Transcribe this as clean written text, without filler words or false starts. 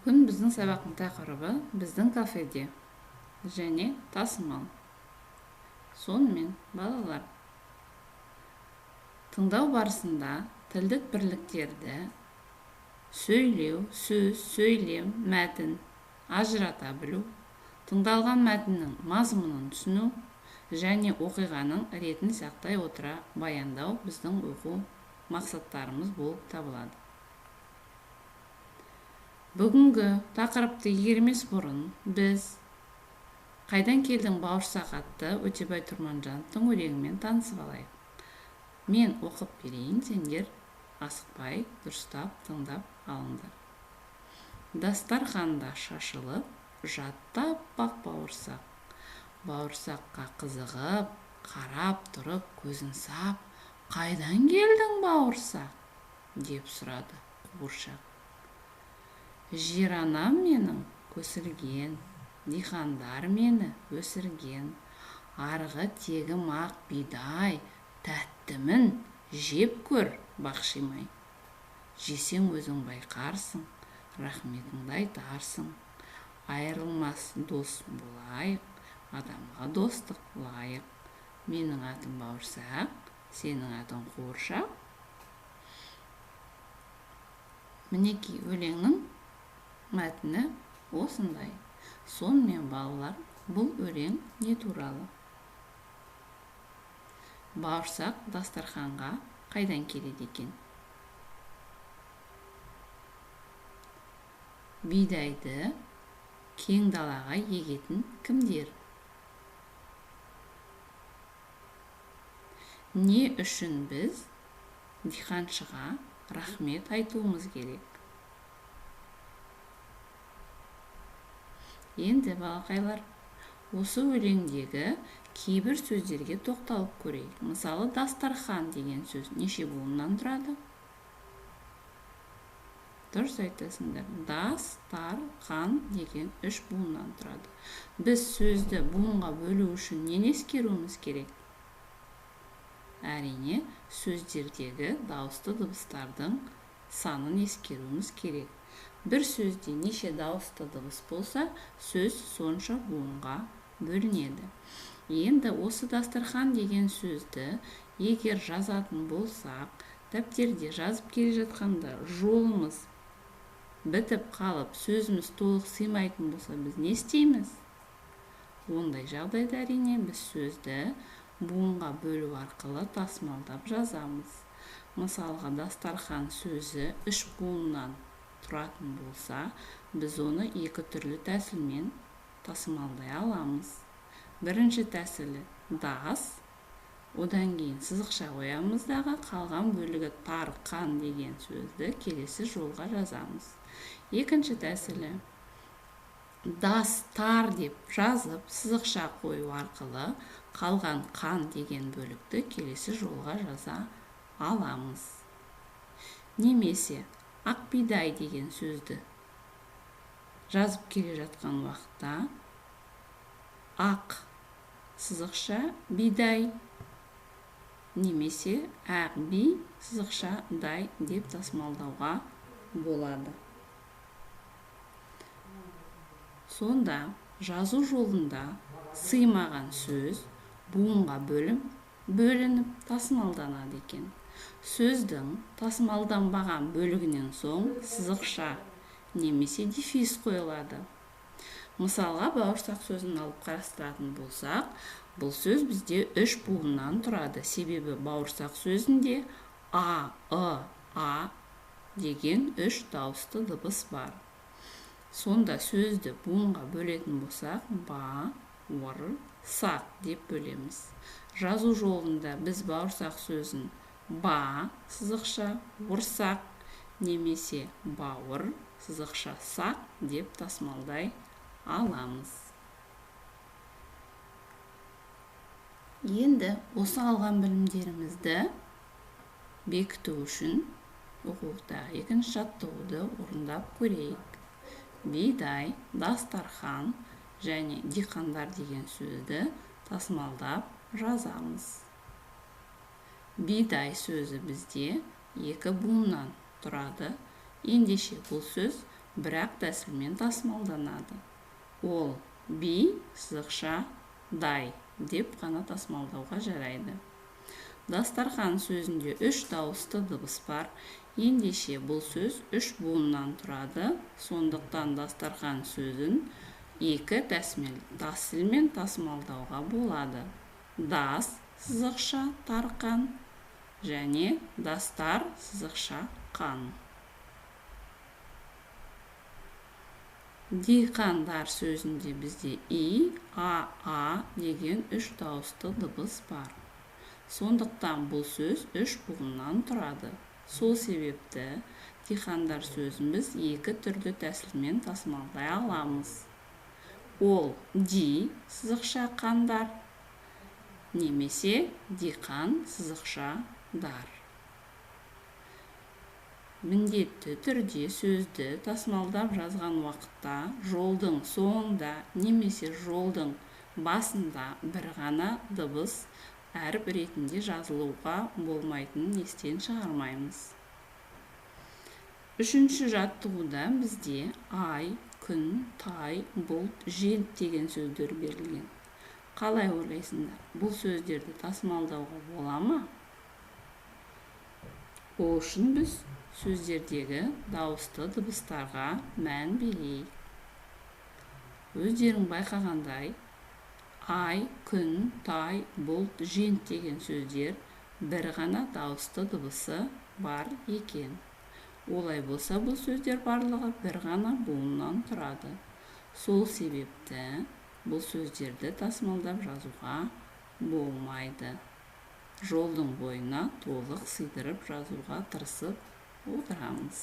Бүгін біздің сабақтың тақырыбы біздің кафеде және тасымал. Сонымен, балалар, тыңдау барысында тілдік бірліктерді сөйлеу, сөз, сөйлем, мәтін ажырата білу, тыңдалған мәтіннің мазмұнын түсіну және оқиғаның ретін сақтай отыра баяндау біздің оқу мақсаттарымыз болып табылады. Бүгінгі тақырыпты игермес бұрын біз «Қайдан келдің бауырсақ» атты Өтебай Тұрманжановтың өлеңімен танысып алайық. Мен оқып берейін, сендер асықпай дұрыстап тыңдап алыңдар. Дастарханда шашылып жатты аппақ бауырсақ. Бауырсаққа қызығып, қарап тұрып, көзін сап, «Қайдан келдің бауырсақ?» деп сұрады қуыршақ. Жер анам менің көсілген, диқандар мені өсірген. Арғы тегім ақ бидай, тәттімін жеп көр бақшимай. Жесең өзің байқарсың, рахметіңді айтарсың. Айырылмас дос болайық, адамға достық лайық. Менің атым бауырсақ, сенің атың қуыршақ. Мінекей өлеңнің мәтіні осындай. Сонымен, балалар, бұл өлең не туралы? Бауырсақ дастарханға қайдан келеді екен? Бидайды кең далаға егетін кімдер? Не үшін біз диқаншыға рахмет айтуымыз керек? Енді, балақайлар, осы өлеңдегі кейбір сөздерге тоқталып көрейік. Мысалы, дастархан деген сөз неше буыннан тұрады? Дұрыс айтасыңдар. Дастархан деген үш буыннан тұрады. Біз сөзді буынға бөлу үшін нені ескеруіміз керек? Әрине, сөздердегі дауысты дыбыстардың санын ескеруіміз керек. Бір сөзде неше дауысты дыбыс болса, сөз сонша буынға бөлінеді. Енді осы дастархан деген сөзді егер жазатын болсақ, дәптерде жазып келе жатқанда жолымыз бітіп қалып, сөзіміз толық сыймайтын болса, біз не істейміз? Ондай жағдайда әрине біз сөзді буынға бөлу арқылы тасымалдап жазамыз. Мысалға, дастархан сөзі үш буыннан тұратын болса, біз оны екі түрлі тәсілмен тасымалдай аламыз. Бірінші тәсілі дас, одан кейін сызықша қоямыз дағы қалған бөлігі тарқан деген сөзді келесі жолға жазамыз. Екінші тәсілі дастар деп жазып, сызықша қою арқылы қалған қан деген бөлікті келесі жолға жаза аламыз. Немесе ақ бидай деген сөзді жазып келе жатқан уақытта ақ сызықша бидай немесе ақ би сызықша дай деп тасымалдауға болады. Сонда жазу жолында сыймаған сөз буынға бөлініп тасымалданады екен. Сөздің тасымалданбаған бөлігінен соң сызықша немесе дефис қойылады. Мысалға, бауырсақ сөзін алып қарастыратын болсақ, бұл сөз бізде үш буыннан тұрады. Себебі бауырсақ сөзінде а, ы, а деген үш дауысты дыбыс бар. Сонда сөзді буынға бөлетін болсақ, ба, ор, сақ деп бөлеміз. Жазу жолында біз бауырсақ сөзін ба сызықша орсақ немесе бауыр сызықша сақ деп тасымалдай аламыз. Енді осы алған білімдерімізді бекіту үшін оқулықтағы екінші жаттығуды орындап көрейік. Бидай, дастархан және диқандар деген сөзді тасымалдап жазамыз. Бидай сөзі бізде екі буыннан тұрады. Ендеше бұл сөз Бірақ тәсілмен тасымалданады. Ол би сызықша дай деп қана тасымалдауға жарайды. Дастархан сөзінде 3 дауысты дыбыс бар. Ендеше бұл сөз 3 буыннан тұрады. Сондықтан дастархан сөзін 2 тәсілмен тасымалдауға болады. Дас сызықша тарқан және дастар сызықша қан. Диқандар сөзінде бізде и, а, а деген 3 дауысты дыбыс бар. Сондықтан бұл сөз 3 буыннан тұрады. Сол себепті диқандар сөзін біз 2 түрлі тәсілмен тасымалдай аламыз. Ол ди сызықша қандар немесе диқан сызықша дар. Міндетті түрде сөзді тасымалдап жазған уақытта жолдың соңында немесе жолдың басында бір ғана дыбыс әріп ретінде жазылуға болмайтынын естен шығармаймыз. Үшінші жаттығуда бізде ай, күн, тай, бұлт, жент деген сөздер берілген. Қалай ойлайсыңдар, бұл сөздерді тасымалдауға бола ма? Ол үшін біз сөздердегі дауысты дыбыстарға мән берейік. Өздерің байқағандай, ай, күн, тай, бұлт, жент деген сөздер бір ғана дауысты дыбысы бар екен. Олай болса, бұл сөздер барлығы бір ғана буыннан тұрады. Сол себепті бұл сөздерді тасымалдап жазуға болмайды. Жолдың бойына толық сыйдырып жазуға тырысып отырамыз.